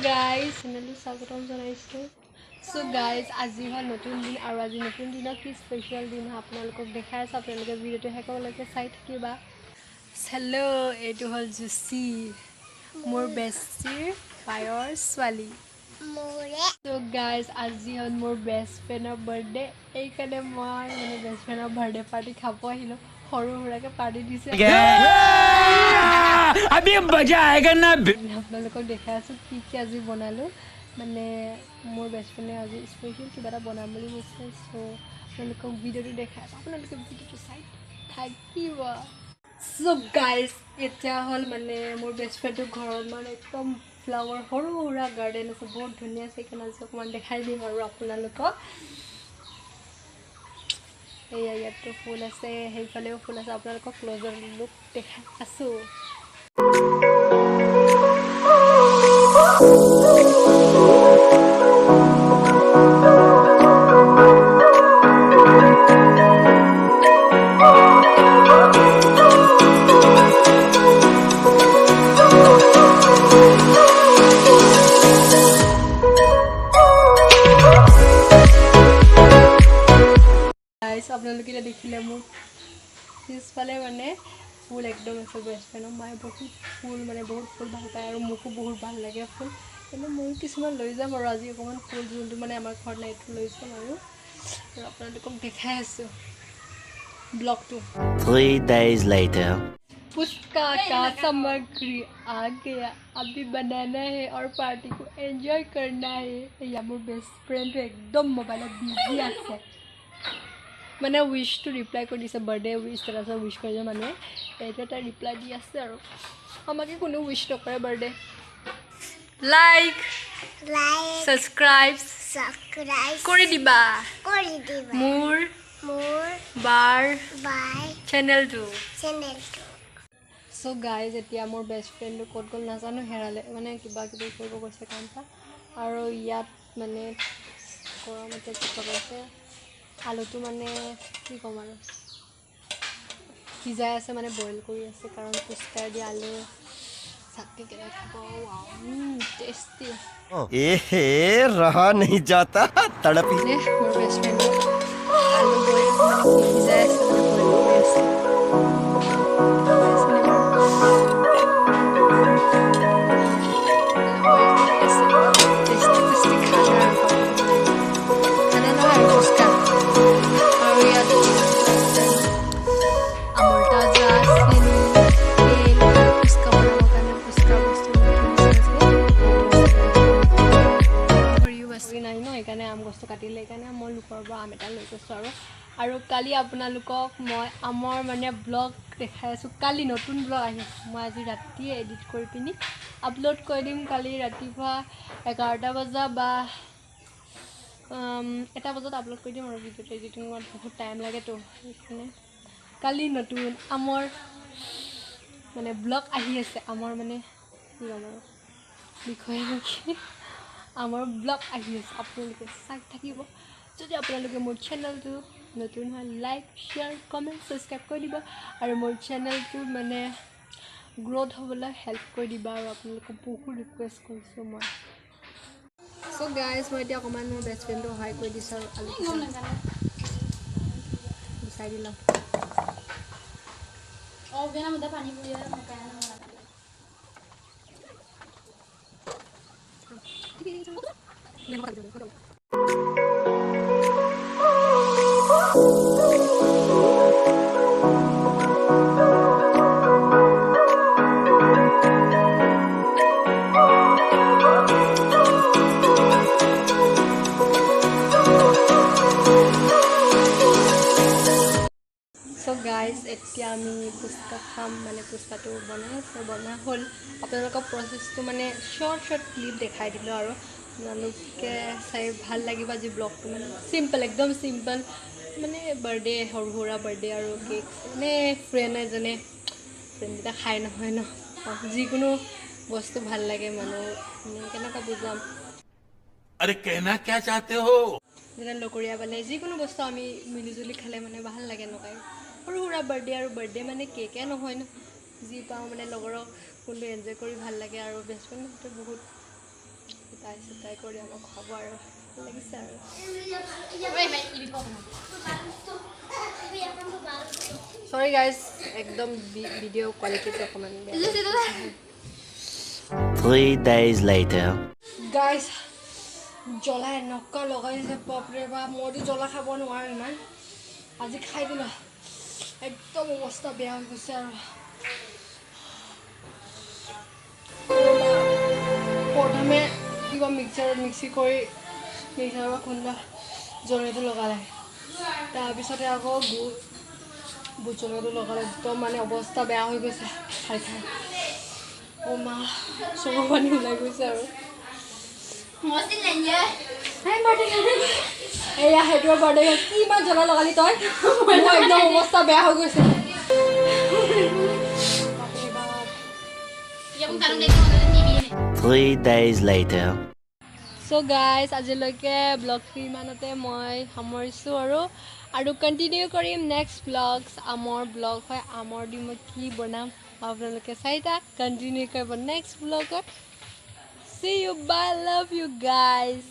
Guys, চেনেলটো স্বাগতম জনাইছোঁ। চ' গাইজ, আজি হ'ল নতুন দিন আৰু আজি নতুন দিনত কি স্পেচিয়েল দিন হয় আপোনালোকক দেখাই আছোঁ। আপোনালোকে ভিডিঅ'টো শেষলৈকে চাই থাকিবা। হেল্ল', এইটো হ'ল জুচি, মোৰ বেষ্টিৰ বায়ৰ ছোৱালী। চ' গাইজ, আজি হ'ল মোৰ বেষ্ট ফ্ৰেণ্ডৰ বাৰ্থডে। এইকাৰণে মই মানে বেষ্ট ফ্ৰেণ্ডৰ বাৰ্থডে পাৰ্টি খাব আহিলোঁ। সৰু সুৰাকৈ পাৰ্টি দিছে। अभी मजा आएगा ना। আপোনালোকক দেখাই আছোঁ কি কি আজি বনালোঁ। মানে মোৰ বেষ্ট ফ্ৰেণ্ডে আজি স্পেচিয়েল কিবা এটা বনাম বুলি কৈছে। চ' আপোনালোকক ভিডিঅ'টো দেখাই আছোঁ, আপোনালোকে ভিডিঅ'টো চাই থাকিব। চ' গাইজ, এতিয়া হ'ল মানে মোৰ বেষ্ট ফ্ৰেণ্ডটোৰ ঘৰত মানে একদম ফ্লাৱাৰ, সৰু সুৰা গাৰ্ডেন আছে, বহুত ধুনীয়া আছে। সেইকাৰণে আজি অকণমান দেখাই দিম আৰু আপোনালোকক। এয়া ইয়াততো ফুল আছে, সেইফালেও ফুল আছে। আপোনালোকক ক্ল'জৰ লুক দেখাই আছোঁ। গাইছ, আপোনালোকে এতিয়া দেখিলে মোৰ পিছফালে মানে ফুল একদম আছে। বেষ্ট ফ্ৰেণ্ডৰ মায়ে বহুত ফুল, মানে বহুত ফুল ভাল পায় আৰু মোকো বহুত ভাল লাগে ফুল। কিন্তু ময়ো কিছুমান লৈ যাম আৰু আজি অকণমান ফুল যোনটো মানে আমাৰ ঘৰত নাই, এইটো লৈ যাম আৰু আপোনালোকক দেখাই আছোঁ ব্লগটো। 3 days later. Puchka का सामग्री आ गया, अभी बनाना है और पार्टी को एंजॉय करना है। এয়া মোৰ বেষ্ট ফ্ৰেণ্ডটো একদম মোবাইলত বিজি আছে। মানে উইচটো ৰিপ্লাই কৰি দিছে, বাৰ্থডে উইচ, তাৰপিছত উইচ কৰিছে মানুহে, এইটো এটা ৰিপ্লাই দি আছে। আৰু আমাকে কোনো উইচ নকৰে birthday. Like, like, subscribe subscribe কৰি দিবা কৰি দিবা মোৰ মোৰ বাৰ বাই চেনেলটো। চেনেলটো। চ' গাইজ, এতিয়া মোৰ বেষ্ট ফ্ৰেণ্ডটো ক'ত গ'ল নাজানো, হেৰালে। মানে কিবা কিবি কৰিব গৈছে কাম এটা। আৰু ইয়াত মানে গৰম এতিয়া কি আছে, আলুটো মানে কি ক'ম আৰু, সিজাই আছে, মানে বইল কৰি আছে, কাৰণ ফুচকাৰ দি আলু চাটনি কেনে খাব, টেষ্টি। एहे, रहा नहीं जाता, तड़प ही মানে মোৰ বেষ্ট ফ্ৰেণ্ডে আলু বইল মানে কি সিজাই আছে, মানে বইল কৰি আছে। পাইছেনে বাৰু? বইল কৰি আছে। টেষ্টি টেষ্টি খানা আৰু খাব। খানা নহয় আৰু, ফুচকা। আৰু ইয়াত আমল তাজা, চেনি, তেল, ফুচকা বনাবৰ কাৰণে ফুচকা বস্তু আছে। খৰিও আছে নাই ন, সেইকাৰণে আম গছটো কাটিলে। সেইকাৰণে মই লোকৰ পৰা আম এটা লৈ গৈছোঁ। আৰু কালি আপোনালোকক মই আমৰ মানে ব্লগ দেখাই আছোঁ। কালি নতুন ব্লগ আহি আছে। মই আজি ৰাতিয়ে এডিট কৰি পিনি আপলোড কৰি দিম। কালি ৰাতিপুৱা 11টা বজা বা 1টা বজাত আপলোড কৰি দিম। আৰু ভিডিঅ'টো এডিটিঙত বহুত টাইম লাগেতো, সেইকাৰণে কালি নতুন আমৰ মানে ব্লগ আহি আছে। আমৰ মানে কি ক'ম আৰু বিষয়ে কি, আমৰ ব্লগ আহি আছে, আপোনালোকে চাই থাকিব। যদি আপোনালোকে মোৰ চেনেলটো নতুন হয়, লাইক, শ্বেয়াৰ, কমেণ্ট, ছাবস্ক্ৰাইব কৰি দিব আৰু মোৰ চেনেলটো মানে গ্ৰ'থ হ'বলৈ হেল্প কৰি দিবা। আৰু আপোনালোকক বহুত ৰিকুৱেষ্ট কৰিছোঁ মই। চ' গাইজ, মই এতিয়া অকণমান মোৰ বেষ্ট ফ্ৰেণ্ডটো সহায় কৰি দিছোঁ আৰু আলু গুচাই দিলোঁ। Oh, na mo pani puri kaya na mo. চ' গাইজ, এতিয়া আমি ফুচকা খাম। মানে ফুচকাটো বনাই আছে, বনোৱা হ'ল। আপোনালোকৰ প্ৰচেছটো মানে শ্বৰ্ট শ্বৰ্ট ক্লিপ দেখাই দিলোঁ আৰু আপোনালোকে চাই ভাল লাগিব। আজি ব্লগটো মানে চিম্পল, একদম চিম্পল, মানে বাৰ্থডে, সৰু সুৰা বাৰ্থডে আৰু কেক, মানে ফ্ৰেণ্ড এজনে, ফ্ৰেণ্ডকেইটা খাই নহয় ন, যিকোনো বস্তু ভাল লাগে মানুহ, মানে কেনেকুৱা বুজাম। अरे, कहना क्या चाहते हो? যেনে লগৰীয়া পালে যিকোনো বস্তু আমি মিলিজুলি খালে মানে ভাল লাগে। এনেকুৱাই সৰু সুৰা বাৰ্থডে। আৰু বাৰ্থডে মানে কেকে নহয় ন, যি পাওঁ মানে লগৰক কোনটো এনজয় কৰি ভাল লাগে। আৰু বেষ্ট ফ্ৰেণ্ড সেইটো বহুত ফুটাই চুটাই কৰি আমাক খুৱাব আৰু ভাল লাগিছে আৰু। চৰি গাইজ, একদম ভিডিঅ' কোৱালিটিটো অকণমান বেয়া। 3 days later. Guys, জ্বলা এনেকুৱা লগাইছে, বাপৰে বাপ! মইতো জ্বলা খাব নোৱাৰোঁ ইমান, আজি খাই দিলোঁ, একদম অৱস্থা বেয়া হৈ গৈছে। আৰু প্ৰথমে কিবা মিক্সাৰত মিক্সি কৰি, মিক্সাৰৰ খুন্দা জলকীয়াটো লগালে, তাৰপিছতে আকৌ ভোট জলকীয়াটো লগালে। একদম মানে অৱস্থা বেয়া হৈ গৈছে খাই খাই। অ' মা, চকু পানী ওলাই গৈছে। আৰু এয়া সেইটোৰ বাৰ্থডে, কি ইমান জ্বলা লগালি তই? মোৰ একদম অৱস্থা বেয়া হৈ গৈছে, বাপৰে বাপ! 3 days later. চ' গাইজ, আজিলৈকে ব্লগটো ইমানতে মই সামৰিছোঁ আৰু আৰু কণ্টিনিউ কৰিম নেক্সট ব্লগছ। আমৰ ব্লগ হয়, আমৰ দি মই কি বনাম আপোনালোকে চাই থাক, কণ্টিনিউ কৰিব next ব্লগত। See you, bye, love you guys.